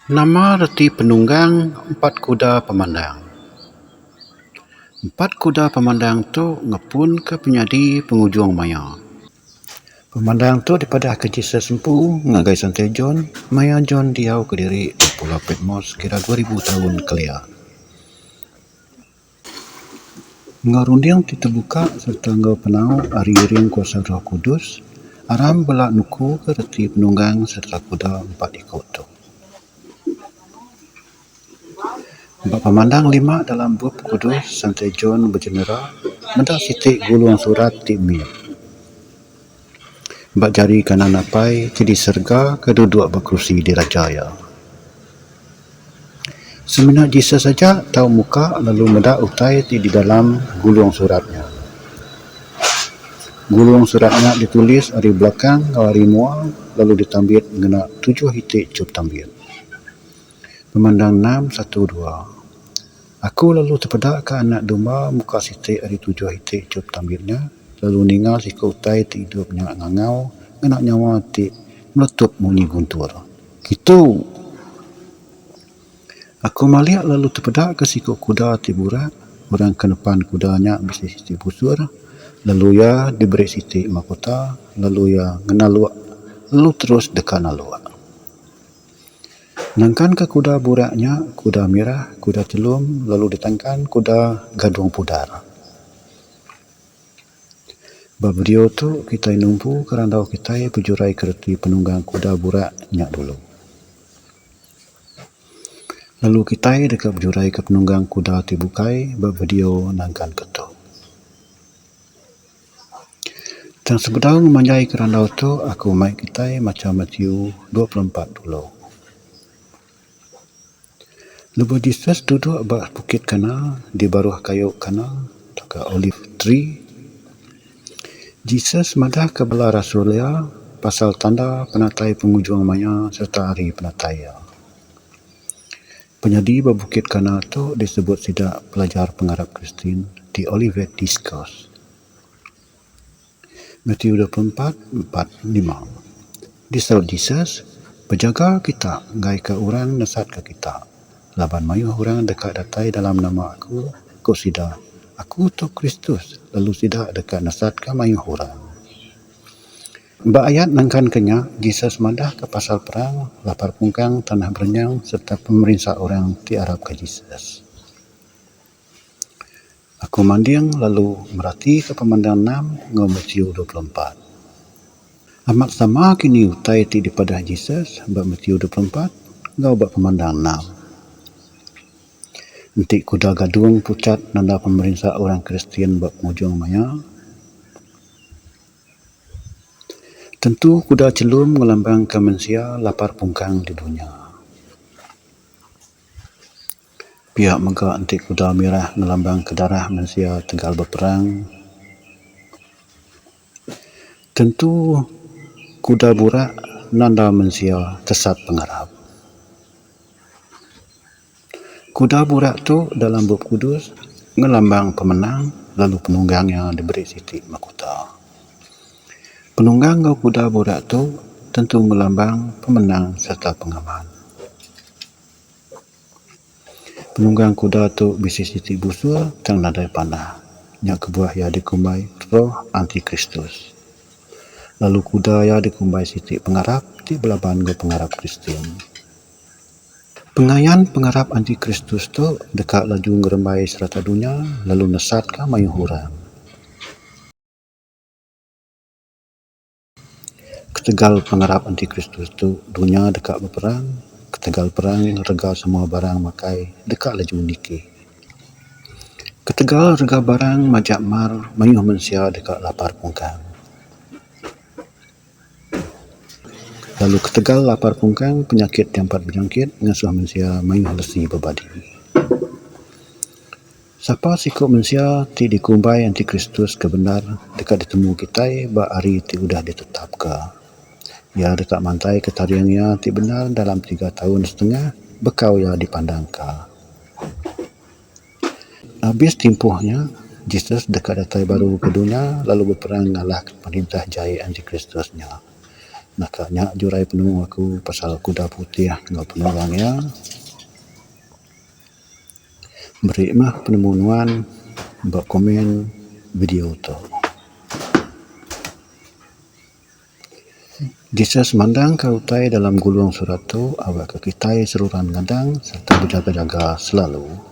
Nama reti penunggang empat kuda pemandang? Empat kuda pemandang tu ngepunka penyadi pengujung maya. Pemandang tu dipadahka Jesus empu ngagai Sante John maya John diau kediri ba Pulau Patmos kira 2000 taun kelia. Enggau runding ti tebuka sereta enggau penau ari iring kuasa Roh Kudus, aram bela nukuka reti penunggang sereta kuda empat iku tu. Ba pemandang lima dalam Bup Kudus, Sante John bejenera meda siti gulung surat ti mit ba jari kanan Apai ti di serega ke duduk ba kerusi diraja iya. Semina Jesus aja tau muka lalu meda utai ti di dalam gulung surat nya. Gulung surat nya ditulis ari belakang enggau ari mua lalu ditambit ngena tujuh iti chop tambit. Pemandang enam satu dua. Aku lalu tepeda ka anak domba muka siti ari tujuh iti chop tambit nya lalu ninga siku utai ti idup nya ngangau ngena nyawa ti meletup munyi guntur. Kitu! Aku malik lalu tepeda ka siku kuda ti burak, orang ke nepan kuda nya bisi siti busur lalu iya diberi siti mahkota lalu iya ngenaluk lalu terus deka naluk. Nangkanka kuda burak nya, kuda mirah, kuda chelum lalu ditangkan kuda gadung pudar. Ba video tu kitai numpuka randau kitai bejuraika reti penunggang kuda burak nya dulu. Lalu kitai deka bejuraika penunggang kuda ti bukai ba video nangkanka tu. Tang sebedau ngemanjaika randau tu, aku mai kitai macha Matthew 24 dulu. Lebuh Jesus duduk ba Bukit Kana di baruh kayu kana tauka olive tree, Jesus madahka bala rasul iya pasal tanda penatai pengujung maya sereta hari penatai iya. Penyadi ba Bukit Kana tu disebut sida pelajar pengarap Kristian The Olivet Discourse. Matthew 24, 4, 5. Disaut Jesus, Bejaga kita enggaika orang nesatka kita, laban mayuh orang deka datai dalam nama aku, ku sida, Aku tu Kristus, lalu sida deka nesatka mayuh orang. Ba ayat nangkanka nya, Jesus madahka pasal perang, lapar pungkang, tanah berenyang sereta pemerinsa orang ti arapka Jesus. Aku manding lalu meratika pemandang enam enggau Matthew 24. Amat sama kini utai ti dipadah Jesus ba Matthew 24 enggau ba pemandang enam. Enti kuda gadung puchat nanda pemerinsa orang Kristian ba pengujung maya, tentu kuda chelum ngelambangka mensia lapar pungkang di dunya. Pia mega enti kuda mirah ngelambangka darah mensia tegal beperang. Tentu kuda burak nanda mensia tesat pengarap. Kuda burak tu dalam Bup Kudus ngelambang pemenang lalu penunggang iya diberi siti mahkota. Penunggang enggau kuda burak tu tentu ngelambang pemenang sereta pengaman. Penunggang kuda tu bisi siti busur tang nadai panah. Nya kebuah iya dikumbai Roh Antikristus. Lalu kuda iya dikumbai siti pengarap ti belaban enggau pengarap Kristian. Pengayan pengarap Antikristus tu deka laju ngerembai serata dunya lalu nesatka mayuh orang. Ketegal pengarap antikristus tu, dunya deka beperang. Ketegal perang, rega semua barang makai deka laju niki. Ketegal rega barang majak mar, mayuh mensia deka lapar pungkang. Lalu ketegal lapar pungkang, penyakit jampat bejangkit ngasuh mensia mayuh lesi bebadi. Sapa siku mensia ti dikumbai antikristus ke bendar deka ditemu kitai ba hari ti udah ditetapka. Iya deka mantaika taring iya ti bendar dalam tiga taun setengah bekau iya dipandangka. Abis timpuh nya, Jesus deka datai baru ke dunya lalu beperang ngalahka perintah jai antikristus nya. Naka nya jurai penemu aku pasal kuda putih enggau penulung iya. Beri meh penemu nuan ba komen video tu. Jesus mandangka utai dalam gulung surat tu awakka kitai seruran ngadang sereta bejaga-jaga selalu.